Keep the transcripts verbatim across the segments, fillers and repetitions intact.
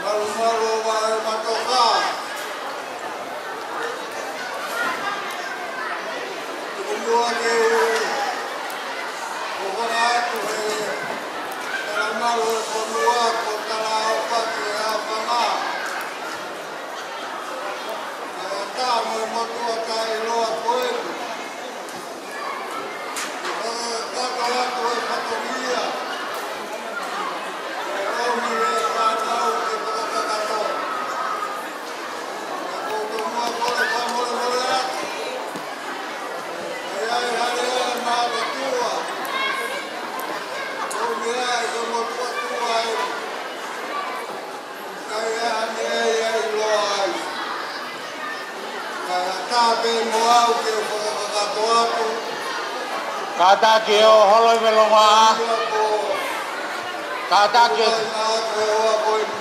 Malumalu ʻo Vaʻematoka. Tuku muʻa ke u hūfanga atu he talamalu ʻo e fonua, ko e tala ʻaupito ʻa e ʻaofanga. ʻA e ʻatā mo e motuʻa taʻeʻiloa ko eni. Kakato atu e fatongia. ʻE ʻomi e fānau ke fakakakato. Ka ʻoku ou tomuʻa kole fakamolemole atu. ʻE ʻi ai ha lea maʻatatua. ʻOmi ai ko e motuʻa tuʻa eni. ʻIkai ha meʻa ia ʻe ʻiloa ai. Ka ʻatā pē mo au ke u fakakakato atu. Kātaki ʻo holo e velonga. Kātaki. Kātaki ʻo holo ko eni.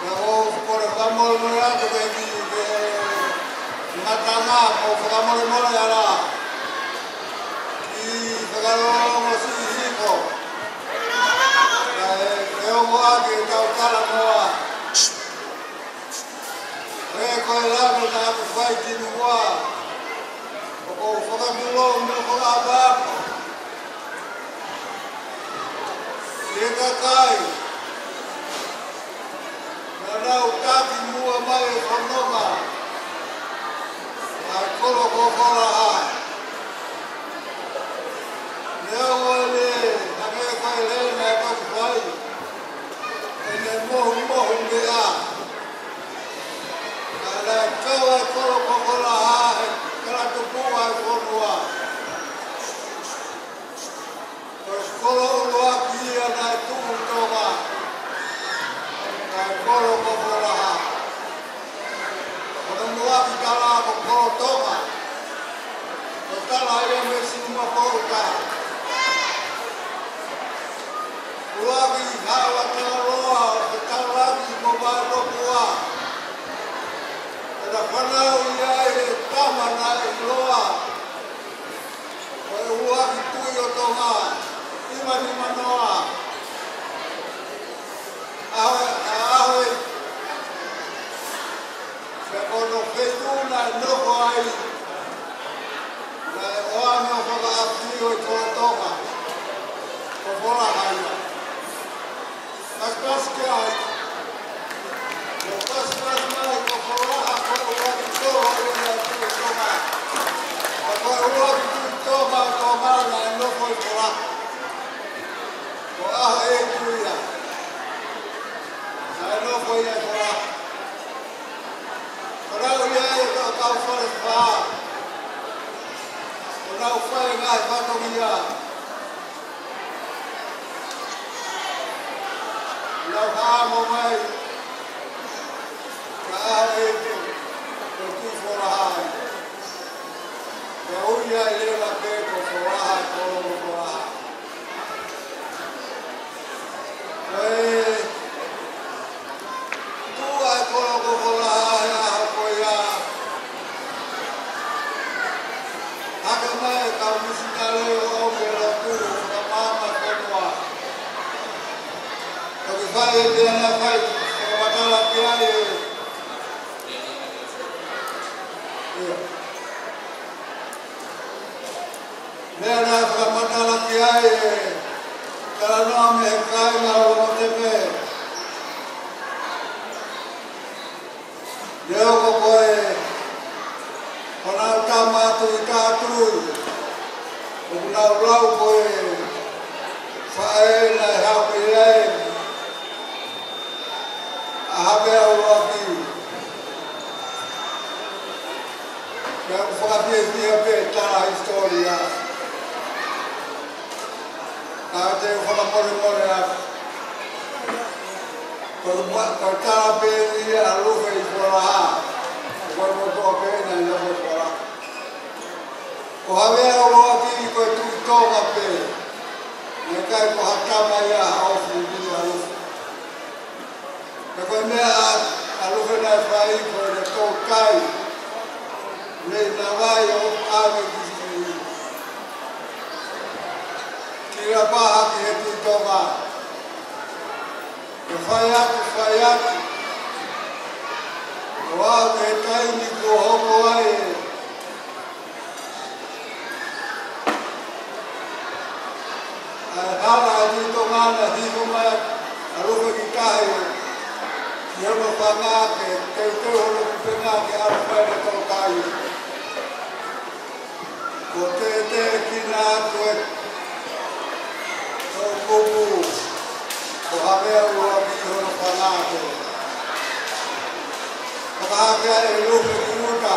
Ka ʻoku ou kole fakamolemole atu ki he ngataʻanga mo fakamolemole ala. ʻI fakalolongo siʻi hiko. Kae, ʻe ongo ake ʻetau talanoa. He ko e lave naʻa ku fai kimuʻa. ʻOku ou fakatulou mo fakaʻapaʻapa. Ki he kakai. Naʻa nau taki muʻa mai e fononga ʻa e kolo ko Folaha. Neongo ʻene hangē ko e lea naʻe toki fai ʻene mohumohu meʻa. Ka naʻe kau ʻa e kolo ko Folaha he kalatupu ʻa e fonua. Ko e kolo ʻuluaki ia naʻe tuʻu ʻi Tonga, ko e kolo ko Folaha. Ko hono muʻaki tala ko Kolo Tonga. Ko e tala ia mei Singapore. ʻUluaki Haʻa ʻo Aotearoa, ʻo fetaulaki mo Vaʻelopua. Ko ʻena fanauʻi ai e tama naʻe ʻiloa ko e ʻuluaki tuʻi ʻo Tonga, ʻi Manumanoa. ʻAho, ʻaho ē, pea ko hono feituʻu naʻe nofo ai, naʻe ʻoange ʻo fakaʻafio ʻi Kolo Tonga, ko Folaha ia. Pasipasi ki ai. Ko e pasipasi mai ko Folaha ko e ʻuluaki kolo ia naʻe tuʻu ʻi Tonga. Ka ko e ʻuluaki tuʻi Tonga ʻo Tonga naʻe nofo ʻi Folaha. Ko e ʻaho ʻe tuʻu ia. Naʻe nofo ia ʻi Folaha. Ko e lau ia ʻe kau fale fā. Ko ʻenau fai e ngaahi fatongia. Nau hā mo mai. Ka ʻaho ʻe tuʻu, ko e tuʻi Folaha ia. Ka ui ai leva pē ko Folaha, ko Folaha. Ko e tuʻu ʻa e kolo ko Folaha he ʻaho ko ia. Hake mai e kau misinale ʻo aʻu ki he lotu ʻo fakamaama e fonua. Toki fai e meʻa naʻe fai, fakamatala ki ai e. ʻIo. Meʻa naʻe fakamatala ki ai e talanoa mei he kāinga ʻo Longotepe. Neongo ko e honau tama atu ʻi Tatui, ʻoku nau lau ko e faʻē naʻe haʻu mei ai ʻa Havea ʻUluaki. Pea ʻoku fakafiefia pē tala hisitōlia. Ka te u fakamolemole atu. Ko e ma-, ko e tala pē ia ʻa Lufe ʻi Folaha. Ko e motuʻa pē naʻe nofo ʻi Folaha. Ko Havea ʻUluaki ko e tuʻi Tonga pē. Naʻe ʻikai ko ha tama ia ʻa Ofi ni ʻa Lufe. Ka ko e meʻa ʻa, ʻa Lufe naʻe fai ko ʻene toutai mei Navai ʻo ʻave ki, ki Paha ki he Tuʻi Tonga. Ke fai atu, fai atu. Ko au ki he taimi kuo hoko ai ʻa e hala ʻa e Tuʻi Tonga naʻe hifo mai ʻa Lufe ki tahi. Ki hono fanga ke teuteu hono kupenga ke ʻalu fai ʻene tōtai. Ko e teʻeki atu ʻe Toʻukupu ko Havea ʻUluaki hono fanga ke fakahake ʻe Lufe ki ʻuta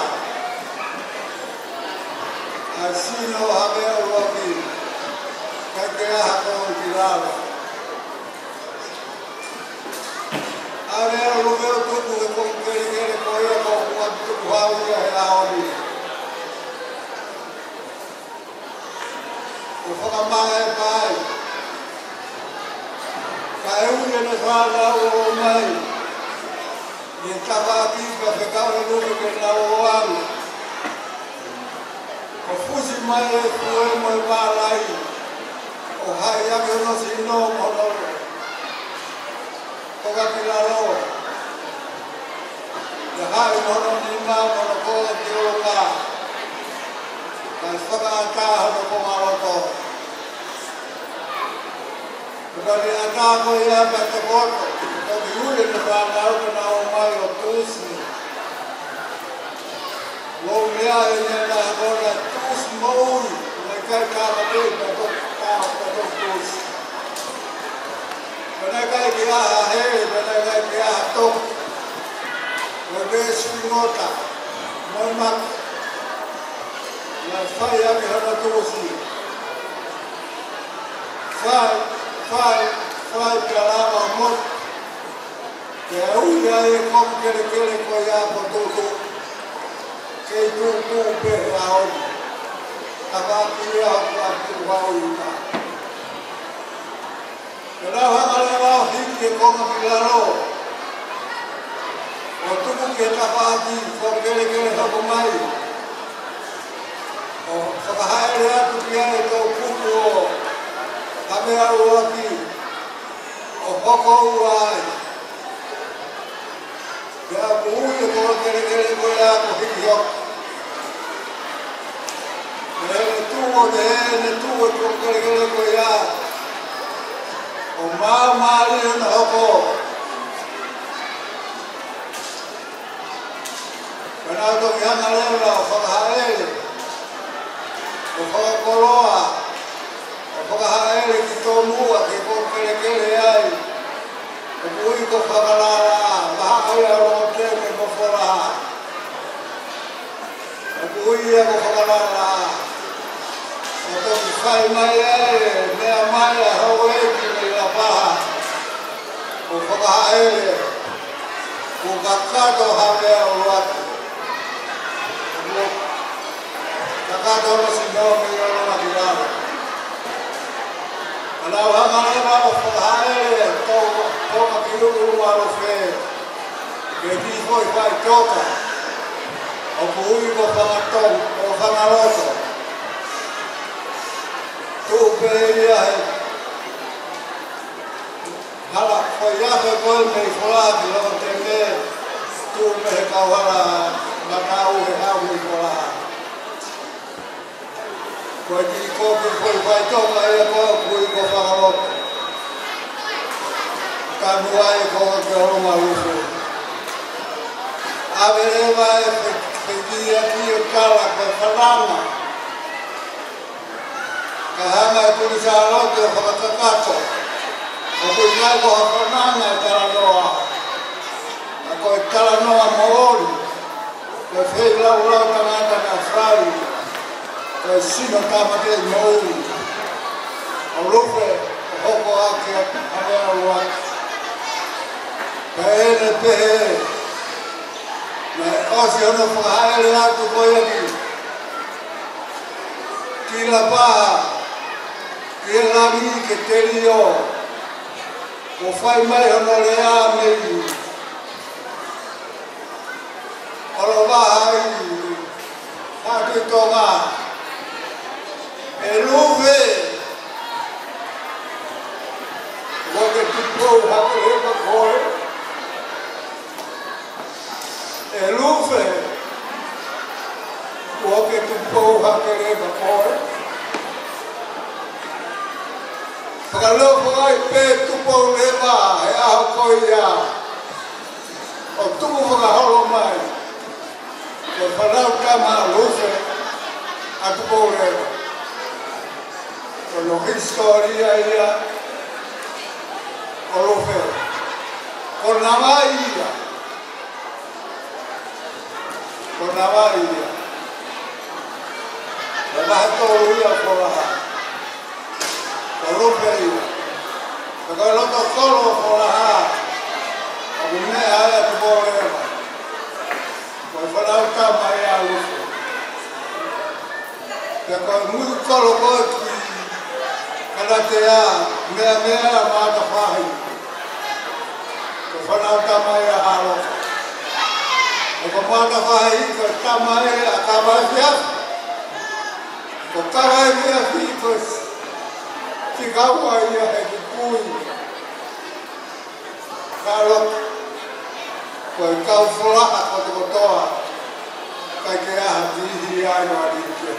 ʻa e sino ʻo Havea ʻUluaki, kae ʻikai ke ʻi ai ha konga ki lalo. ʻAve ʻa Lufe ʻo tuku he konga kelekele ko ia ko ʻUluaki, tuku hau ia he ʻaho ni. ʻO fakamaʻa e pae. Kae ui ʻene fānau ʻo ʻomai ʻi he tafaʻaki pea fekau ʻe Lufe ke nau ō ange. ʻO fusi mai e fue mo e mālai, ʻo haʻi ʻaki hono sino mo hono konga ki lalo. Pea haʻi mo hono nima mo hono konga ki ʻolunga. Kae fakaʻatā hono konga loto. Pea ko e ʻatā ko ia pea tokoto, toki ui ʻene fānau ke nau ō mai ʻo tuʻusi. Lou meʻa ʻi he meʻa naʻe hoko, naʻe tuʻusi moʻui, naʻe ʻikai tāmateʻi pea toki tā, pea toki tuʻusi. Pea naʻe ʻikai ke ʻi ai ha hele, pea naʻe ʻikai ke ʻi ai ha toki. Ko e sui ngota mo e maka naʻe fai ʻaki hono tuʻusi. Fai, fai, fai pea lava motu. Pea ui ai e konga kelekele ko ia ko Tuʻutuʻu. Kei Tuʻutuʻu pē he ʻaho ni. Tafaʻaki ia ʻoku ʻi ai Tuʻutuʻu ʻi ʻuta. Pea nau hanga leva ʻo hiki e konga ki lalo, ʻo tuku ki he tafaʻaki konga kelekele hoko mai. ʻO fakahaʻele atu ki ai ʻe Toʻukupu ʻo Havea ʻUluaki, ʻo hoko ua ai. Pea ʻoku ui e konga kelekele ko ia ko Hikihoko. Pea ʻi heʻene tuʻu, ʻi heʻene tuʻu e konga kelekele ko ia, ʻo māmālie hono hoko. Pea nau toki hanga leva ʻo fakahaʻele, ʻo fakakoloa, ʻo fakahaʻele ki tomuʻa ki he konga kelekele ai. ʻOku ui ko Fakalala, mahaʻa ia ʻo Loteke mo Folaha. ʻOku ui ia ko Fakalala. ʻO toki fai mai ai e meʻa mai ʻa e houʻeiki mei Lapaha, ʻo fakahaʻele kuo kakato Havea ʻUluaki. Kuo kakato hono sino mei ʻolunga ki lalo. Pea nau hanga leva ʻo fakahaʻele e konga, konga ki ʻulu ʻa Lufe. Ke ki foʻi faʻitoka ʻoku ui ko Fangatonga, ko Fangaloto. Tuʻu pē ia he hala ko ia ko ē mei Folaha ki Loteke, tuʻu mei he kauhala Mataʻu he hau mei Folaha. Ko e kiʻi kopi foʻi faʻitoka ia ko ē ʻoku ui ko Fangaloto. Ka muʻa ai ko ē ke ʻolunga Lufe. ʻAve leva e fe-, fekiʻaki ʻo tala ko e fananga. Ka hanga ʻe Kuini Sālote ʻo fakakakato. ʻOku ʻikai ko ha fananga e talanoa. Ka ko e talanoa moʻoni. Ko e feilaulau tangata naʻe fai, ko e sino tāmateʻi moʻui ʻo Lufe, ʻo hoko ʻaki ʻa Havea ʻUluaki. Pea ʻi heʻene pehē, naʻe ʻosi hono fakahaʻele atu ko ia ki, ki Lapaha, ki he langi ke telio, ʻo fai mai hono lea mei ʻOlovaha ʻi Tuʻi Tonga. ʻE Lufe, Tupou hake leva koe. ʻE Lufe, kuo ke tupou hake leva koe. Fakalofo ai pē Tupou leva he ʻaho ko ia ʻo tuku fakaholo mai ko e fānau tama ʻa Lufe ʻa Tupou leva. Ko hono hisitōlia ia ʻo Lufe. Ko Navai ia. Ko Navai ia. Ko e vahe tolu ia ʻo Folaha. Ko Lufe ia. Pea ko e loto kolo ʻo Folaha. ʻOku meʻa ai ʻa Tupou leva. Ko e fānau tama ia ʻa Lufe. Pea ko e mui kolo ko ē ki Kalatea, meʻa meʻa ʻa Matafahi. Ko e fānau tama ia ʻa Haloka. Pea ko Matafahi, ko e tama ia ʻa Kavaifiafi. Ko Kavaifiafi, ko e fika ua ia he kui. Ka lo, ko e kau Folaha kotokotoa, ʻikai ke ʻi ai ha tōʻonga ʻi ai ʻa Lufe.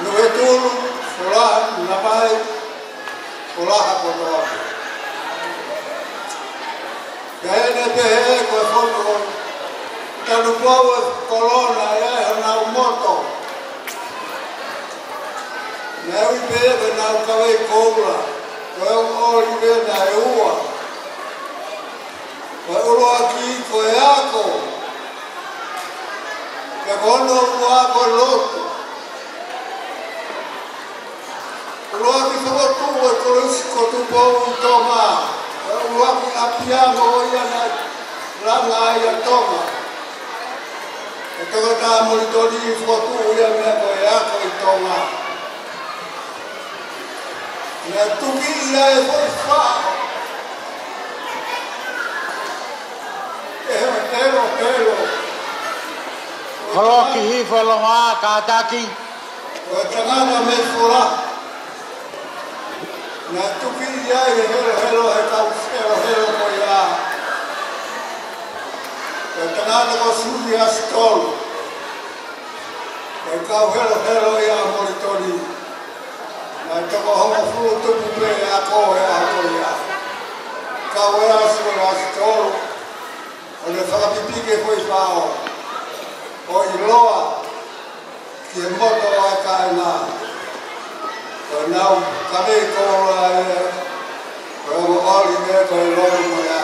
Nuʻuhetulu, Folaha, Navai, Folaha kotoa. Pea ʻi heʻene pehē ko e fono, tanu pau e kolona ʻi ai honau moto. Naʻe ui pē ia ko e Naʻu Kavei Koula, ko e ongo ʻōlive naʻe ua. Ko e ʻuluaki ko e ako, pea ko hono ua ko e lotu. ʻUluaki fokotuʻu e Kolisi ko Tupou ʻi Tonga. Ko e ʻuluaki ʻapiako ia naʻe langa ai ʻa Tonga. Ko Toketā Molitoni fokotuʻu ia meʻa ko e ako ʻi Tonga. Naʻe tuki ia e foʻi faʻo. ʻE he helo helo. Holo ki hifo longoaʻa kātaki. Ko e tangata mei Folaha. Naʻe tuki ia ʻi he helo helo he kau helo helo ko ia. Ko e tangata ko Siuliasi Tolu. Ko e kau helo helo ia ʻa Molitoni. Naʻe toko hongofulu tupu pē ako he ʻaho ko ia. Kau ʻa Siuliasi Tolu. ʻO ne fakapipiki e foʻi faʻo. ʻO ʻiloa ki he moto ʻa e kāinga. Ko e Naʻu Kavei Koula ia. Ko e ongo ʻōlive ko e lotu mo ia.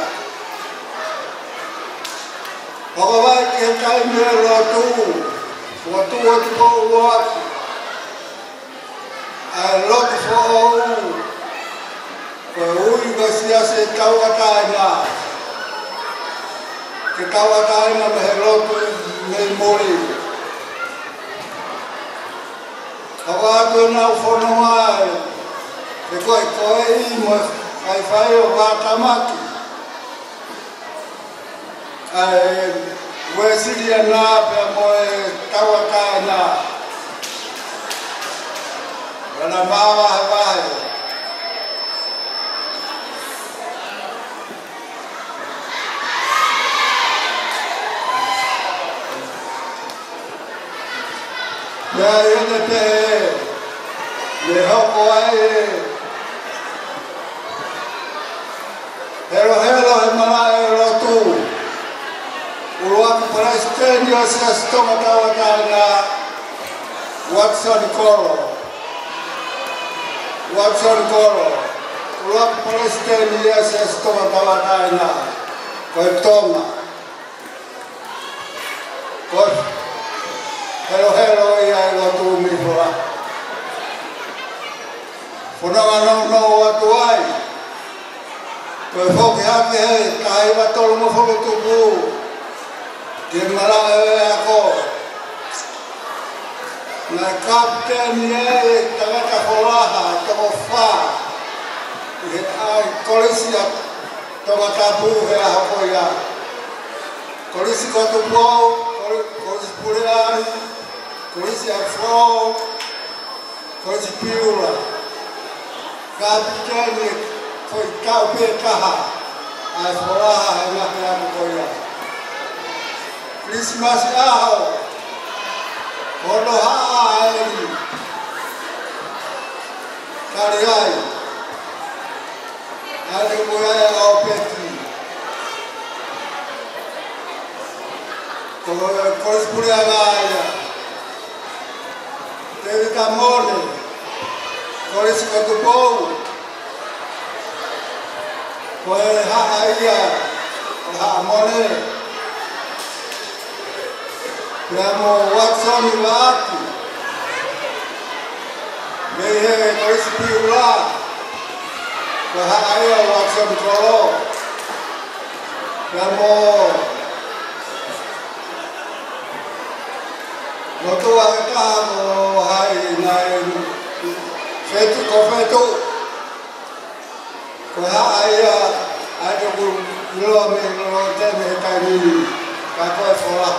Hoko mai ki he taimi ʻo e lotu. Lotu ʻo Tupou ʻuluaki. ʻA e lotu foʻou, ko e ui ko e Siasi ʻo e Tauʻatāina. Ke tauʻatāina mei he lotu mei muli. Ka ʻoatu ʻenau fononga ʻe he koeʻuhi mo e faifai ʻo Vātamaki. ʻA e Uēsiliana pea mo e Tauʻatāina. Lana māvahevahe. Pea ʻi heʻene pehē, ne hoko ai e helo helo he malaʻe ʻo e lotu. ʻUluaki Palesiteni ʻo e Siasi Tonga Tauʻatāina, Watson Kolo. Watson Kolo. ʻUluaki Palesiteni ʻo e Siasi Tonga Tauʻatāina, ko e Tonga. Ko e helo helo ia ʻi he lotu mei Folaha. Fononga nounou atu ai. Ko e foki hake he taha hiva tolungofulu tupu ki he malaʻe ʻo e ako. Naʻe kapiteni ai e tangata Folaha ʻe toko fā ʻi he ʻai Kolisi ʻa Tongatapu he ʻaho ko ia. Kolisi ko Tupou, Koli-, Kolisi Puleʻali, Kolisi ʻAifo, Kolisi Piula. Kapiteni Ko e taʻu pē taha ʻa e folaha he ngaahi ʻaho ko ia. Kilisimasi ʻaho, hono haʻa ʻa ʻEli. Tali ai ʻa e ko ia ʻa ʻOpeti. Ko e Kolisi Puleʻanga ia. Tēvita Mone, Kolisi ko Tupou. Ko e haʻa ia, ko e haʻa Mone. Pea mo Watson Vaati, mei he Kolisi Piula. Ko e haʻa ia ʻo Watson Kolo. Pea mo Lotu ʻa e kaha ko hai nai Fetu, ko Fetu. Ko e haʻa ia ʻa e toku iloa mei loto mei he taimi ni, ka ko e fola.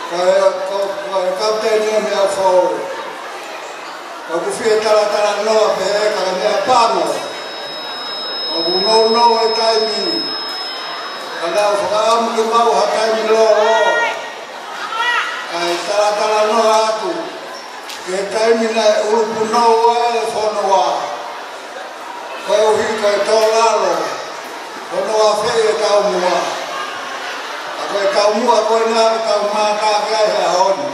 Ko e, ko, ko e kapiteni ia mei Aufou. ʻOku fie talatalanoa pē he ka meʻapango. ʻOku nounou e taimi. Ka naʻa ku fakaʻamu ke maʻu ha taimi lōloa. Kae talatalanoa atu ki he taimi naʻe ʻulupunou ai e fonua. Koeʻuhi ko e tō lalo, fonua fē e taumuʻa. Ka ko e taumuʻa ko ena ʻoku tau mātā ki ai he ʻaho ni.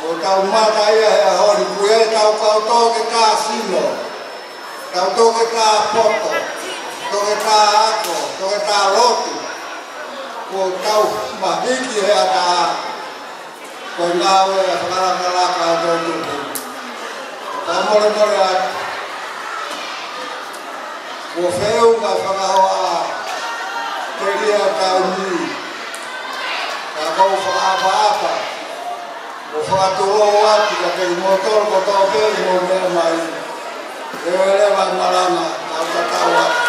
ʻOku tau mātā ia he ʻaho ni, ko e tau kau toketā sino, tau toketā poto, toketā ako, toketā lotu, ʻoku tau mahiki he ʻatā, ko e ngāue fakalakalaka ʻa e toʻutupu. Ka molemole atu, kuo feʻunga fakahoa telia taimi, ka ʻoku ou fakaʻapaʻapa ʻo fakatulou atu kiate kimoutolu kotoa pē ʻi hoʻomou meʻa mai. Leveleva e malanga, tau tatau atu.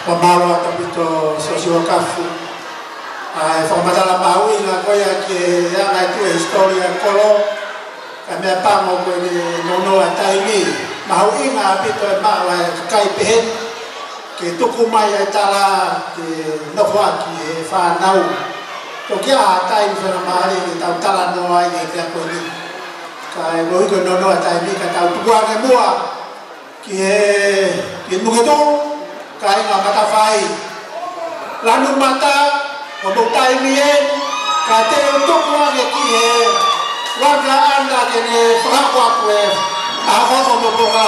Fakamālō ʻaupito Siosiua Kafu. ʻA e fakamatala mahuʻinga ko ia ki he anga e tuʻu e hisitōlia kolo, ka meʻapango ko e nounou ʻa e taimi, mahuʻinga ʻaupito e maʻu ʻa e kakai pehē ni, ke tuku mai ʻa e tala, ke nofoʻaki he fānau. Toki ʻi ai ha taimi faingamālie ke tau talanoa ai ki he meʻa ko eni. Kae ʻoku ʻi ai e nounou ʻa e taimi ka tau tuku ange muʻa ki he, ki he nungetu, kāinga Matafai. Lanu mata, ʻoku mou taimi ē, ka te u tuku ange ki he Vaka ʻAna ke ne fakahoko atu e ʻaho ko e moponga.